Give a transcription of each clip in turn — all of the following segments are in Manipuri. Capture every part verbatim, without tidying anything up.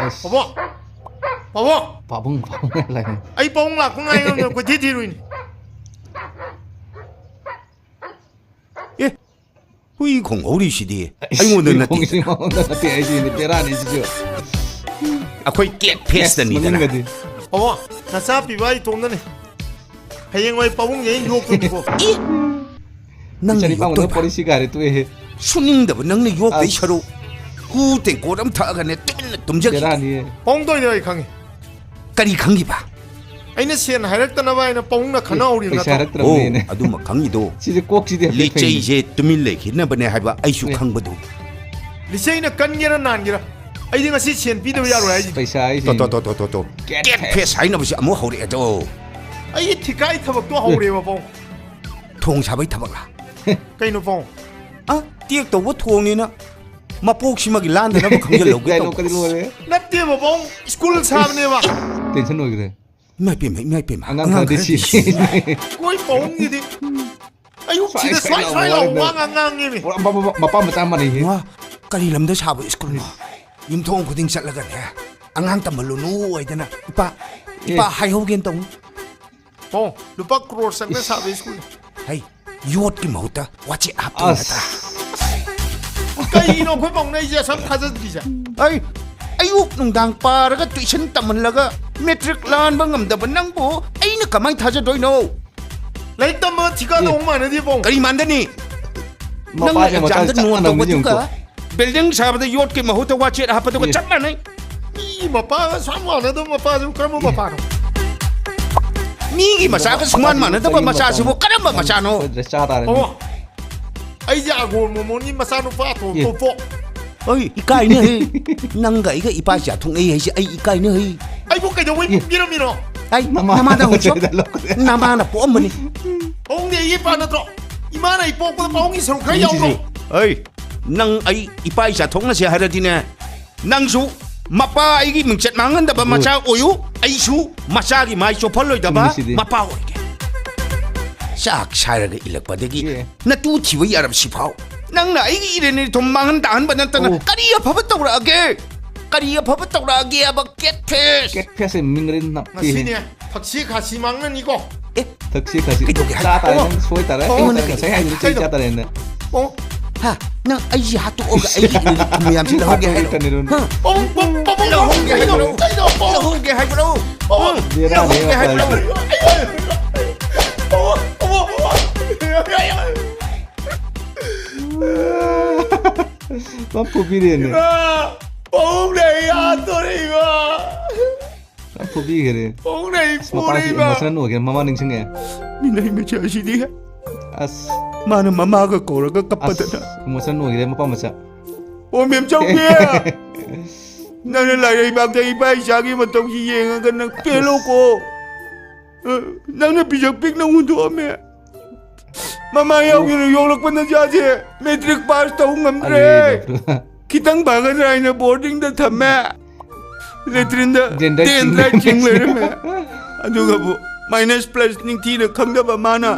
ꯄꯥꯕꯨꯡ! ꯄꯥꯕꯨꯡ! ꯄꯥꯕꯨꯡ, ꯄꯥꯕꯨꯡ ꯂꯥꯛꯑꯦ꯫ ꯑꯩ ꯄꯥꯕꯨꯡ ꯂꯥꯛꯄ ꯉꯥꯏ ꯉꯝꯗꯅ ꯀꯣꯏꯊꯤ ꯊꯤꯔꯨꯏꯅꯤ꯫ ꯑꯦ, ꯍꯨꯏ ꯈꯣꯡꯍꯧꯔꯤꯁꯤꯗꯤ ꯑꯩꯉꯣꯟꯗ ꯅꯠꯇꯦ꯫ ꯍꯨꯏ ꯈꯣꯡꯉꯤꯁꯤ ꯃꯉꯣꯟꯗ ꯅꯠꯇꯦ, ꯑꯩꯁꯤꯅꯤ, ꯕꯦꯔꯥꯅꯤ ꯁꯤꯁꯨ꯫ ꯑꯩꯈꯣꯏ ꯀꯦꯠ ꯐꯦꯁꯇꯅꯤꯗꯅ꯫ ꯃꯅꯨꯡꯗꯗꯤ꯫ ꯄꯥꯕꯨꯡ, ꯅꯆꯥ ꯄꯤꯕ ꯑꯩ ꯏꯇꯣꯝꯗꯅꯤ꯫ ꯍꯌꯦꯡꯋꯥꯏ ꯄꯥꯕꯨꯡꯁꯦ ꯑꯩꯅ ꯌꯣꯛꯇꯣꯏꯅꯤꯀꯣ꯫ ꯏ! ꯅꯪꯅ ꯏꯆꯥ ꯅꯤꯄꯥ ꯌꯣꯛꯇꯣꯏꯕ? ꯄꯣꯂꯤꯁꯤ ꯀꯥꯔꯦ ꯇꯣꯛꯑꯦꯍꯦ꯫ ꯁꯨꯅꯤꯡꯗꯕ ꯅꯪꯅ ꯌꯣꯛꯇꯣꯏ ꯑꯁ꯫ ꯁꯔꯨꯛ꯫ ꯍꯨ ꯇꯦꯡꯀꯣꯠ ꯑꯃ ꯊꯛꯑꯒꯅꯦ ꯇꯨꯃꯤꯟꯅ ꯇꯨꯝꯖꯒꯦ꯫ ꯕꯦꯔꯥꯅꯤꯌꯦ꯫ ꯄꯥꯕꯨꯡꯗ ꯑꯣꯏꯅ ꯑꯩ ꯈꯪꯉꯤ꯫ ꯀꯔꯤ ꯈꯪꯉꯤꯕ? ꯑꯩꯅ ꯁꯦꯟ ꯍꯥꯏꯔꯛꯇꯅꯕ ꯍꯥꯏꯅ ꯄꯥꯕꯨꯡꯅ ꯈꯟꯅꯍꯧꯔꯤꯕ ꯄꯩꯁꯥ ꯅꯠꯇ꯭ꯔꯣ? ꯍꯥꯏꯔꯛꯇ꯭ꯔꯕꯅꯦꯅꯦ꯫ ꯑꯣ, ꯑꯗꯨꯃ ꯈꯪꯉꯤꯗꯣ꯫ ꯁꯤꯁꯦ ꯀꯣꯛꯁꯤꯗꯤ ꯍꯥꯏꯐꯦꯠ ꯐꯩꯅꯦ꯫ ꯂꯤꯆꯩꯁꯦ ꯇꯨꯃꯤꯟ ꯂꯩꯈꯤꯅꯕꯅꯦ ꯍꯥꯏꯕ ꯑꯩꯁꯨ ꯑꯦ꯫ ꯈꯪꯕꯗꯣ꯫ ꯂꯤꯆꯩꯅ ꯀꯟꯒꯦꯔꯥ ꯅꯥꯟꯒꯦꯔꯥ, ꯑꯩꯗꯤ ꯉꯁꯤ ꯁꯦꯟ ꯄꯤꯗꯕ ꯌꯥꯔꯣꯏ ꯍꯥꯏꯁꯤꯅꯤ꯫ ꯄꯩꯁꯥ ꯍꯥꯏꯁꯤ꯫ ꯇꯣ, ꯇꯣ, ꯇꯣ, ꯇꯣ, ꯇꯣ, ꯇꯣ꯫ ꯀꯦꯠ ꯀꯦꯠ ꯐꯦꯁ꯫ ꯐꯦꯁ ꯍꯥꯏꯅꯕꯁꯦ ꯑꯃꯨꯛ ꯍꯧꯔꯛꯑꯦ ꯇꯣ꯫ ꯑꯩꯒꯤ ꯊꯤꯀꯥꯏ ꯊꯕꯛꯇꯣ ꯍꯧꯔꯦꯕ, ꯄꯥꯕꯨꯡ꯫ ꯊꯣꯡ ꯁꯥꯕꯩ ꯊꯕꯛꯂꯥ? ꯀꯩꯅꯣ, ꯄꯥꯕꯨꯡ? ꯑ, ꯇꯦꯛ ꯇꯧꯕ ꯊꯣꯡꯅꯤꯅ ꯃꯄꯣꯛꯁꯤꯃꯒꯤ ꯂꯥꯟꯗꯅꯕ ꯈꯪꯖꯤꯜꯍꯧꯒꯦ ꯗꯥꯏꯂꯣꯛꯀꯗꯤ ꯇꯧꯕ꯫ ꯂꯣꯏꯔꯦ꯫ ꯅꯠꯇꯦꯕ, ꯄꯥꯕꯨꯡ, ꯁ꯭ꯀꯨꯜ ꯁꯥꯕꯅꯦꯕ꯫ ꯇꯦꯟꯁꯟ ꯑꯣꯏꯈ꯭ꯔꯦ꯫ ꯏꯃꯥꯏ ꯄꯦꯝꯃ, ꯏꯃꯥꯏ ꯄꯦꯝꯃ, ꯑꯉꯥꯡ ꯑꯉꯥꯡ ꯈꯔꯗꯤ ꯈꯔꯗꯤ ꯁꯤ꯫ ꯁꯤ꯫ ꯑꯩꯈꯣꯏ ꯄꯥꯕꯨꯡꯒꯤꯗꯤ ꯑꯌꯨꯛꯁꯤꯗ ꯁ꯭ꯋꯥꯏ ꯁ꯭ꯋꯥꯏ ꯁ꯭ꯋꯥꯏ ꯁ꯭ꯋꯥꯏ ꯂꯥꯎꯕ ꯂꯥꯎꯕ ꯋꯥ ꯋꯥ ꯉꯥꯡ ꯉꯥꯡꯉꯦꯃꯤ꯫ ꯄꯨꯔꯥ ꯃꯄꯥ, ꯃꯄꯥ, ꯃꯄꯥ ꯃꯆꯥ ꯃꯥꯟꯅꯩꯍꯦ꯫ ꯋꯥ, ꯀꯔꯤ ꯂꯝꯗ ꯁꯥꯕ ꯁ꯭ꯀꯨꯜꯅꯣ? ꯌꯨꯝꯊꯣꯡ ꯈꯨꯗꯤꯡ ꯆꯠꯂꯒꯅꯦ, "ꯑꯉꯥꯡ ꯇꯝꯍꯜꯂꯨꯅꯨ" ꯍꯥꯏꯗꯅ ꯏꯄꯥ, ꯏꯄꯥ ꯑꯦ꯫ ꯍꯥꯏꯍꯧꯒꯦꯅ ꯇꯧꯅꯤ꯫ ꯑꯣ, ꯂꯨꯄꯥ ꯀ꯭ꯔꯣꯔ ꯆꯪꯅ ꯏꯁ꯫ ꯁꯥꯕ ꯁ꯭ꯀꯨꯜ꯫ ꯍꯩ, ꯌꯣꯠꯀꯤ ꯃꯍꯨꯠꯇ ꯋꯥꯆꯦꯠ ꯍꯥꯞꯇꯣꯏ ꯑꯁ꯫ ꯅꯠꯇ꯭ꯔꯥ? ꯀꯩꯅꯣ ꯑꯩꯈꯣꯏ ꯄꯥꯕꯨꯡꯅ ꯑꯩꯁꯦ ꯑꯁꯝ ꯊꯥꯖꯗ꯭ꯔꯤꯁꯦ? ꯑꯩ, ꯑꯌꯨꯛ ꯅꯨꯡꯗꯥꯡ ꯄꯥꯔꯒ ꯇꯨꯏꯁꯟ ꯇꯝꯍꯜꯂꯒ ꯃꯦꯇ꯭ꯔꯤꯛ ꯂꯥꯟꯕ ꯉꯝꯗꯕ ꯅꯪꯕꯨ ꯑꯩꯅ ꯀꯃꯥꯏꯅ ꯊꯥꯖꯗꯣꯏꯅꯣ? ꯂꯥꯏꯔꯤꯛ ꯇꯝꯕ ꯊꯤꯀꯥꯗꯣ ꯑꯦ꯫ ꯑꯃꯨꯛ ꯃꯥꯟꯅꯗꯦ, ꯄꯥꯕꯨꯡ꯫ ꯀꯔꯤ ꯃꯥꯟꯗꯅꯤ? ꯅꯪꯅ ꯃꯄꯥꯁꯦ ꯃꯆꯥꯁꯦ ꯑꯦꯛꯖꯥꯝꯗ ꯆꯞ ꯅꯣꯠ ꯃꯥꯟꯅꯕꯅꯤ ꯇꯧꯕꯗꯨꯒ ꯌꯦꯡꯉꯨꯀꯣ꯫ ꯕꯤꯜꯗꯤꯡ ꯁꯥꯕꯗ ꯌꯣꯠꯀꯤ ꯃꯍꯨꯠꯇ ꯋꯥꯆꯦꯠ ꯍꯥꯞꯄꯗꯨꯒ ꯑꯦ꯫ ꯆꯞ ꯃꯥꯟꯅꯩ꯫ ꯃꯤꯒꯤ ꯃꯄꯥꯒ ꯁꯨꯃꯥꯏꯅ ꯃꯥꯟꯅꯗꯕ ꯃꯄꯥꯁꯤꯕꯨ ꯀꯔꯝꯕ ꯃꯄꯥꯅꯣ? ꯃꯤꯒꯤ ꯃꯆꯥꯒ ꯁꯨꯃꯥꯟ ꯃꯄꯥꯁꯤꯕꯨ ꯃꯥꯟꯅꯗꯕ ꯀꯔꯤ ꯃꯆꯥꯁꯤꯕꯨ ꯃꯄꯥꯅꯣ? ꯀꯔꯝꯕ ꯃꯆꯥꯅꯣ? ꯁꯣꯏꯗ꯭ꯔꯦ, ꯆꯥ ꯇꯥꯔꯦ꯫ ꯑꯣ, ꯑꯩꯁꯦ ꯑꯒꯣꯔ ꯃꯣꯃꯣꯟꯒꯤ ꯃꯆꯥꯅꯨꯄꯥ ꯑꯇꯣꯝ ꯑꯦ꯫ ꯇꯣꯝꯄꯣꯛ꯫ ꯑꯩ ꯏꯀꯥꯏꯅꯦ ꯍꯦ꯫ ꯅꯪꯒ ꯑꯩꯒ ꯏꯄꯥ ꯏꯆꯥ ꯊꯣꯛꯅꯩ ꯍꯥꯏꯁꯦ ꯑꯩ ꯏꯀꯥꯏꯅꯦ ꯍꯦ꯫ ꯑꯩꯕꯨ ꯀꯩꯗꯧꯕꯩ ꯑꯦ꯫ ꯄꯣꯛꯄꯤꯔꯝꯃꯤꯅꯣ? ꯑꯩ ꯅꯃꯥ-, ꯅꯃꯥꯗ ꯍꯪꯉꯨꯆꯣ꯫ ꯅꯃꯥꯅ ꯄꯣꯛꯑꯝꯕꯅꯤ꯫ ꯄꯥꯕꯨꯡꯗꯤ ꯑꯩꯒꯤ ꯏꯄꯥ ꯅꯠꯇ꯭ꯔꯣ? ꯏꯃꯥꯅ ꯑꯩ ꯄꯣꯛꯄꯗ ꯄꯥꯕꯨꯡꯒꯤ ꯁꯔꯨꯛ ꯈꯔ ꯌꯥꯎꯕ꯭ꯔꯣ? ꯃꯤꯁꯤꯗꯤ꯫ ꯑꯩ, ꯅꯪ ꯑꯩ ꯏꯄꯥ ꯏꯆꯥ ꯊꯣꯛꯅꯁꯦ ꯍꯥꯏꯔꯗꯤꯅꯦ, ꯅꯪꯁꯨ ꯃꯄꯥ ꯑꯩꯒꯤ ꯃꯤꯡꯆꯠ ꯃꯥꯡꯍꯟꯗꯕ ꯃꯆꯥ ꯑꯣꯏꯌꯨ, ꯑꯩꯁꯨ ꯃꯆꯥꯒꯤ ꯃꯥꯏ ꯆꯣꯞꯍꯜꯂꯣꯏꯗꯕ ꯃꯤꯁꯤꯗꯤ꯫ ꯃꯄꯥ ꯑꯣꯏꯒꯦ꯫ ꯆꯥꯛ ꯁꯥꯏꯔꯒ ꯏꯜꯂꯛꯄꯗꯒꯤ ꯑꯦ꯫ ꯅꯇꯨ ꯊꯤꯕ ꯌꯥꯔꯕꯁꯤꯐꯥꯎ ꯅꯪꯅ ꯑꯩꯒꯤ ꯏꯔꯦꯟ ꯏꯊꯨꯝ ꯃꯥꯡꯍꯟ ꯇꯥꯍꯟꯕ ꯅꯠꯇꯅ ꯑꯣ꯫ ꯀꯔꯤ ꯑꯐꯕ ꯇꯧꯔꯛꯑꯒꯦ? ꯀꯔꯤ ꯑꯐꯕ ꯇꯧꯔꯛꯑꯒꯦꯕ, ꯀꯦꯠ ꯐꯦꯁ? ꯀꯦꯠ ꯐꯦꯁꯁꯦ ꯃꯤꯡ ꯔꯦꯟ ꯅꯞꯄꯤꯍꯦ꯫ ꯉꯁꯤꯅꯦ ꯊꯛꯁꯤ ꯈꯥꯁꯤ ꯃꯥꯡꯅꯅꯤꯀꯣ꯫ ꯑꯦ, ꯊꯛꯁꯤ ꯈꯥꯁꯤ꯫ ꯀꯩꯗꯧꯒꯦ ꯍꯥꯏ-, ꯆꯥ ꯇꯥꯔꯦ, ꯑꯣ, ꯅꯪ ꯁꯣꯏ ꯇꯥꯔꯦ꯫ ꯑꯣ, ꯑꯩꯉꯣꯟꯗ ꯉꯁꯥꯏ ꯍꯥꯏꯗꯨꯗꯤ ꯆꯩ ꯀꯩꯗꯧ-, ꯆꯥ ꯇꯥꯔꯦꯅꯦ꯫ ꯑꯣ, ꯍꯥ, ꯅꯪ ꯑꯩꯁꯤ ꯍꯥꯠꯇꯣꯛꯑꯒ ꯑꯩꯒꯤ ꯏꯃꯣꯏꯅꯨ ꯃꯌꯥꯝꯁꯤ ꯂꯧꯍꯧꯒꯦ ꯍꯥꯏꯔꯣ? ꯍꯥꯠꯇꯣꯛꯀꯅꯤ꯫ ꯍꯥ? ꯑꯣ, ꯑꯣ, ꯑꯣ, ꯑꯣ, ꯂꯧꯍꯧꯒꯦ ꯍꯥꯏꯔꯣ? ꯂꯧꯍꯧꯒꯦ ꯍꯥꯏꯔꯣ? ꯑꯣ, ꯕꯦꯔꯥꯅꯤ, ꯂꯧꯍꯧꯒꯦ ꯍꯥꯏꯔꯣ? ꯃꯥ ꯐꯨꯕꯤꯔꯦꯅꯦ꯫ ꯏꯃꯥ, ꯄꯥꯕꯨꯡꯅ ꯑꯩ ꯍꯥꯠꯇꯣꯔꯦ, ꯏꯃꯥ꯫ ꯃꯥ ꯐꯨꯕꯤꯈ꯭ꯔꯦ꯫ ꯄꯥꯕꯨꯡꯅ ꯑꯩ ꯑꯁ, ꯃꯄꯥꯁꯤ ꯐꯨꯔꯦ, ꯏꯃꯥ꯫ Emotional ꯑꯣꯏꯈ꯭ꯔꯦ, ꯃꯃꯥ ꯅꯤꯡꯁꯤꯡꯉꯛꯑꯦ꯫ ꯃꯤꯅꯩ ꯃꯆꯥꯁꯤꯗꯤ꯫ ꯑꯁ꯫ ꯃꯥꯅ ꯃꯃꯥꯒ ꯀꯧꯔꯒ ꯀꯞꯄꯗꯅ꯫ ꯑꯁ, emotional ꯑꯣꯏꯈ꯭ꯔꯦ, ꯃꯄꯥ ꯃꯆꯥ꯫ ꯑꯣ, ꯃꯦꯝꯆꯧꯕꯤ! ꯅꯪꯅ ꯂꯥꯏꯔꯩꯕꯥꯛꯇ ꯏꯄꯥ ꯏꯆꯥꯒꯤ ꯃꯇꯧꯁꯤ ꯌꯦꯡꯉꯒ ꯅꯪ ꯄꯦꯜꯂꯣꯀꯣ꯫ ꯑ, ꯅꯪꯅ ꯄꯤꯁꯛ ꯄꯤꯛꯅ ꯍꯨꯟꯗꯣꯛꯑꯝꯃꯦ꯫ ꯃꯃꯥ ꯌꯥꯎꯗꯅ ꯌꯣꯛꯂꯛꯄ ꯅꯆꯥꯁꯦ ꯃꯦꯇ꯭ꯔꯤꯛ ꯄꯥꯁ ꯇꯧ ꯉꯝꯗ꯭ꯔꯦ꯫ ꯑꯔꯦ ꯕꯥꯞꯔꯦ꯫ ꯈꯤꯇꯪ ꯐꯒꯗ꯭ꯔꯥ ꯍꯥꯏꯅ ꯕꯣꯔꯗꯤꯡꯗ ꯊꯝꯃꯦ꯫ ꯂꯦꯇ꯭ꯔꯤꯟꯗ ꯗꯦꯟꯗ꯭ꯔꯥꯏꯠ ꯗꯦꯟꯗ꯭ꯔꯥꯏꯠ ꯆꯤꯡ ꯆꯤꯡ ꯂꯩꯔꯝꯃꯦ꯫ ꯂꯩꯔꯝꯃꯦ꯫ ꯑꯗꯨꯒꯕꯨ ꯃꯥꯏꯅꯁ ꯄ꯭ꯂꯁ ꯅꯤꯡꯊꯤꯅ ꯈꯪꯗꯕ ꯃꯥꯅ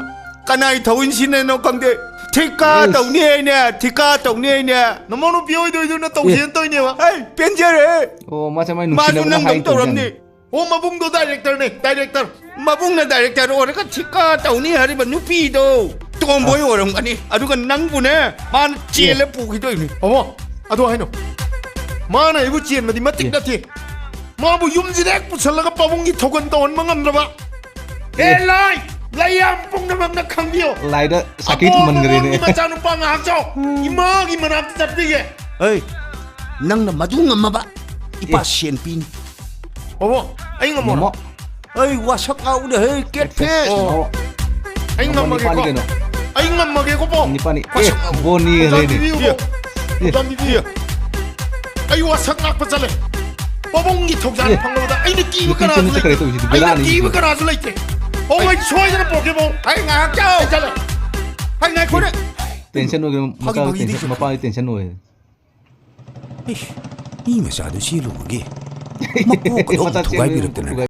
ꯀꯅꯥꯏ ꯊꯧꯑꯣꯏꯟ ꯁꯤꯟꯅꯩꯅꯣ ꯈꯪꯗꯦ꯫ ꯊꯤꯀꯥ ꯑꯦꯁ꯫ ꯇꯧꯅꯤ ꯍꯥꯏꯅꯦ, ꯊꯤꯀꯥ ꯇꯧꯅꯤ ꯍꯥꯏꯅꯦ꯫ ꯅꯃꯧ ꯅꯨꯄꯤ ꯑꯣꯏꯗꯣꯏꯗꯨꯅ ꯇꯧꯁꯦꯅ ꯑꯦ꯫ ꯇꯧꯔꯤꯅꯦꯕ꯫ ꯑꯩ ꯄꯦꯟꯖꯔꯦ꯫ ꯑꯣ, ꯃꯥꯁꯦ ꯃꯥꯏ ꯃꯥꯁꯨ ꯅꯨꯡꯁꯤꯅꯕꯅ ꯅꯪꯗꯧ ꯍꯥꯏꯗꯣꯏꯖꯥꯠꯅꯤ꯫ ꯇꯧꯔꯝꯅꯤ꯫ ꯑꯣ, ꯃꯕꯨꯡꯗꯣ ꯗꯥꯏꯔꯦꯛꯇꯔꯅꯦ, ꯗꯥꯏꯔꯦꯛꯇꯔ꯫ ꯃꯕꯨꯡꯅ ꯗꯥꯏꯔꯦꯛꯇꯔ ꯑꯣꯏꯔꯒ ꯊꯤꯀꯥ ꯇꯧꯅꯤ ꯍꯥꯏꯔꯤꯕ ꯅꯨꯄꯤꯗꯣ ꯇꯣꯝꯕꯣꯏ ꯑꯁ꯫ ꯑꯣꯏꯔꯝꯒꯅꯤ꯫ ꯑꯗꯨꯒ ꯅꯪꯕꯨꯅꯦ, ꯃꯥꯅ ꯑꯦ꯫ ꯆꯦꯜꯂ ꯄꯨꯈꯤꯗꯣꯏꯅꯤ꯫ ꯑꯕꯣ, ꯑꯗꯨ ꯍꯥꯏꯅꯣ꯫ ꯃꯥꯅ ꯑꯩꯕꯨ ꯆꯦꯟꯕꯗꯤ ꯃꯇꯤꯛ ꯑꯦ꯫ ꯅꯠꯇꯦ꯫ ꯃꯥꯕꯨ ꯌꯨꯝꯁꯤꯗ ꯍꯦꯛ ꯄꯨꯁꯜꯂꯒ ꯄꯥꯕꯨꯡꯒꯤ ꯊꯧꯒꯜ ꯇꯧꯍꯟꯕ ꯉꯝꯗ꯭ꯔꯕ꯫ ꯑꯦ꯫ ꯑꯦ ꯂꯥꯏ, ꯂꯥꯏꯌꯥꯝ ꯄꯨꯝꯅꯃꯛꯅ ꯈꯪꯕꯤꯌꯣ꯫ ꯂꯥꯏꯗ ꯁꯥꯈꯤ ꯑꯕꯣ, ꯊꯝꯍꯟꯈ꯭ꯔꯦꯅꯦ꯫ ꯃꯕꯨꯡꯒꯤ ꯃꯆꯥꯅꯨꯄꯥ ꯉꯥꯏꯍꯥꯛ ꯆꯥꯎ꯫ ꯏꯃꯥꯒꯤ ꯃꯅꯥꯛꯇ ꯆꯠꯄꯤꯒꯦ꯫ ꯑꯩ, ꯅꯪꯅ ꯃꯗꯨ ꯉꯝꯃꯕ, ꯏꯄꯥ ꯑꯦ꯫ ꯁꯦꯟ ꯄꯤꯅꯤ꯫ ꯑꯕꯣ, ꯑꯩ ꯉꯝꯃꯣꯔꯣ? ꯉꯝꯃꯣ꯫ ꯑꯩ ꯋꯥꯁꯛ ꯉꯥꯎꯅ ꯍꯦ, ꯀꯦꯠ ꯐꯦꯁ꯫ ꯑꯣ꯫ ꯑꯩ ꯉꯝꯃꯣ, ꯉꯝꯃꯒꯦꯀꯣ꯫ ꯅꯤꯄꯥꯅꯤ ꯀꯩꯅꯣ? ꯑꯩ ꯉꯝꯃꯒꯦꯀꯣ, ꯄꯣ꯫ ꯅꯤꯄꯥꯅꯤ꯫ ꯑꯦ, ꯋꯥꯁꯛ ꯉꯥꯎ-, ꯕꯣꯅꯤ ꯄꯣꯇꯥꯟ ꯂꯩꯅꯦ꯫ ꯄꯤꯕꯤꯌꯨ, ꯄꯣ꯫ ꯑꯦ꯫ ꯄꯣꯇꯥꯟ ꯄꯤꯕꯤꯌꯨ꯫ ꯑꯩ ꯋꯥꯁꯛ ꯉꯥꯛꯄ ꯆꯠꯂꯦ꯫ ꯄꯥꯕꯨꯡꯒꯤ ꯊꯧꯖꯥꯜ ꯑꯦ꯫ ꯐꯪꯂꯕꯗ ꯑꯩꯅ ꯀꯤꯕ ꯅꯨꯄꯤ ꯀꯅꯥꯁꯨ ꯇꯨꯝꯅ ꯆꯠꯈ꯭ꯔꯦ ꯂꯩꯇꯦ꯫ ꯇꯧꯔꯤꯁꯤꯗꯤ ꯑꯩꯅ ꯕꯦꯔꯥꯅꯤ ꯀꯤꯕ ꯁꯤꯗꯤ꯫ ꯀꯅꯥꯁꯨ ꯂꯩꯇꯦ꯫ ꯑꯣ, ꯑꯩ ꯁꯣꯏꯗꯅ ꯄꯣꯛꯀꯦ, ꯄꯣ꯫ ꯑꯩ ꯉꯥꯏꯍꯥꯛ ꯆꯥꯎ꯫ ꯑꯩ ꯆꯠꯂꯦ꯫ ꯑꯩ ꯉꯥꯏꯈꯣꯅꯦ꯫ ꯇꯦꯟꯁꯟ ꯑꯣꯏꯒꯅꯨ, ꯐꯥꯒꯤ ꯃꯆꯥ ꯐꯥꯒꯤꯗꯤ ꯇꯦꯟꯁꯟ, ꯆꯠꯈ꯭ꯔꯦ꯫ ꯃꯄꯥꯒꯤ ꯇꯦꯟꯁꯟ ꯑꯣꯏ꯫ ꯏꯁ, ꯃꯤ ꯃꯆꯥꯗꯨ ꯆꯦꯜꯂꯨꯕꯒꯤ ꯃꯀꯣꯛꯀꯗꯣ ꯃꯆꯥ ꯆꯦꯜꯂꯨꯕꯒꯤ ꯊꯨꯒꯥꯏꯕꯤꯔꯛꯇꯅ꯫ ꯃꯀꯣꯛ ꯊꯨꯒꯥꯏ-